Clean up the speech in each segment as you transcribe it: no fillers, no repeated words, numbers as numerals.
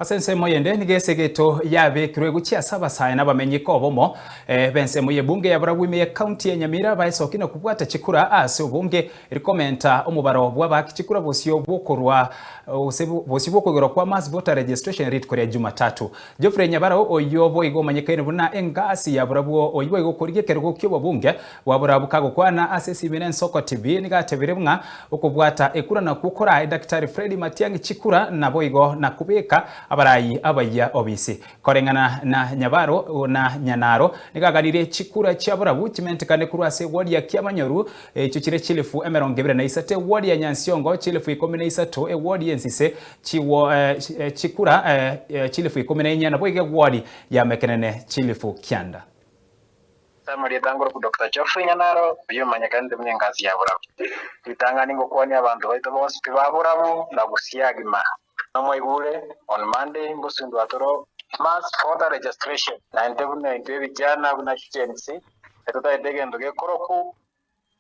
Ase ensemo eyende nigo esegeto yabekirwe gochia ase abasae na abamenyi kobomo b'ensemo y'ebunge ya Borabu ime y'ecounty ya Nyamira baesoki na kobwata chikura ase obonge rikomenta omobaro bw'abaaki chikura bosio bw'okorwa gose bosio bw'okoigerwa kwa mass voter registration rituko ria Jumatatu. Geoffrey Nyabaro oyio boigo omanyekaine buna engasi ya Borabu oyio boigo okorigia ekerogo ki'obobunge bwa Borabu kagokwana ase esimi na Ensoko TV nigo atebire buna okobwata ekura nakwo korae Daktari Freddy Matiang'i chikura naboigo na kobeka abarai abayia obisi. Koreng'ana na Nyabaro na Nyanaro nigo aganirie chikura chia Borabu chimentekane korwa ase eward ya Kiamanyoru echio chire chilifu 23, eward ya Nyansiongo chilifu 13, eward y'Ensise chikura chilifu 14 naboigo eward ya Mekenene chilifu 9. Ase amarieta ngoroku Doctor Geoffrey Nyanaro, oyio omanyekanete buna engasi ya borabu. Ritang'ani ngokwania abanto baito bonsi pi ba borabu na Gusii agima. Nomwaigure, on Monday ngosundwa toro mass voter registration. Naintwe buna intwe ebichana buna Gen Z, etotaete egento gekoroku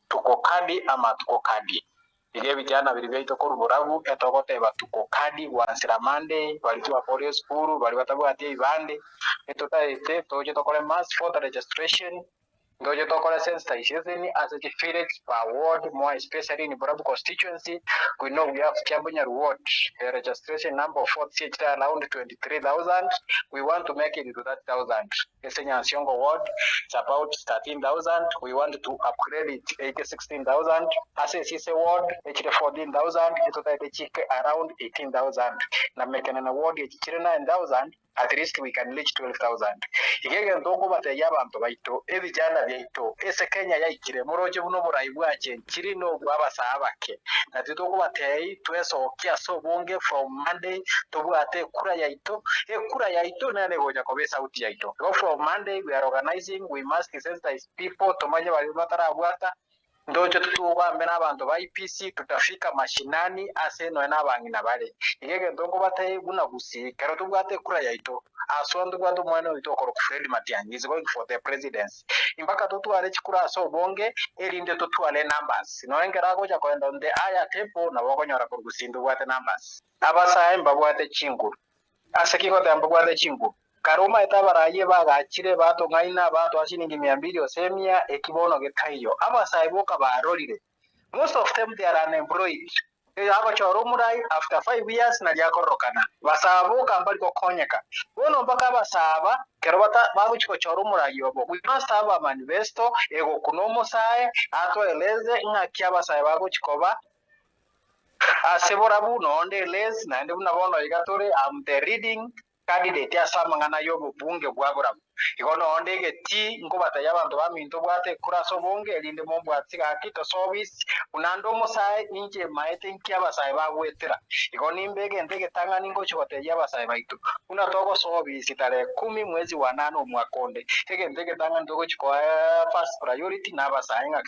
tuko kadi ama tuko kadi. Iga ebichana biria biaito korwa borabu etogoteba tuko kadi gwansera Monday, baria twakorire esukuru, baria batabwati ebibande, etotaete toche tokore mass voter registration, ntoche tokore sensitization ase chivillage per ward more especially in Borabu constituency, we know we have Kiambonyaru ward, the registration number of votes chire around 23,000, we want to make it to 30,000. Ase Nyansiongo ward it's about 13,000, we want to upgrade it eike 16,000, ase Esise ward echire 14,000 etotaete chike around 18,000, na Mekenene ward echi chire 9,000 at least we can reach 12,000. Iga egento nkobatebia abanto baito, ebijana biaito, ase Kenya yaikire, moroche buna oborai bwachenchiri nobwa abasaa abake, natwe tokobatebia twesokie ase obonge from Monday tobwate ekura yaito, Ekura yaito nere egocha koba esauti yaito. Igo from Monday we are organizing, we must sensitize people tomanye baria batarabwata, ntoche togambe na abanto ba IEBC, tutafika mashinani ase nonya na abang'ina bare. Iga egento nkobatebia buna Gusii, ekero tobwate ekura yaito, aswa ntobwate omwana oito okorokwa Fred Matiang'i, is going for the presidency. Mpaka totware chikura ase obonge erinde totware numbers. Nonya ekero agocha kogenda on the higher table nabo okonyora korwa Gusii ntobwate numbers. Abasae mbabwate chinguru. Ase ki goteba mbabwate chinguru? Kare omaete abarayie bagachire, batong'aina, batoa chilingi mia mbili gose emia, eki bono getaiyo. Abasae boka barorire. Most of them they are unemployed. Agochora omorai after five years nario akororokana. Basae boka mbari gokonyeka. Bono mpaka abasae aba kero bata bagochia gochora omorai obo, we must have a manifesto egokuna omosae atoeleze ng'aki abasae bagochia koba Ase borabu nonde Les, naende buna bono iga tore, am the leading candidate ase amang'ana y'obobunge bwa borabu. Igo nonde egetii nkobatebia abanto baminto bwate ekura ase obonge erinde mombwatsie gaki tosobis buna nde omosae inche maete inki abasae bagwetera. Igo nimbe egento egetang'ani ngochia gotebia abasae baito buna togosobisi tarehe kumi mwezi wa nane omwaka onde. Egento egetang'ani togochia koa first priority nabasae ng'aki.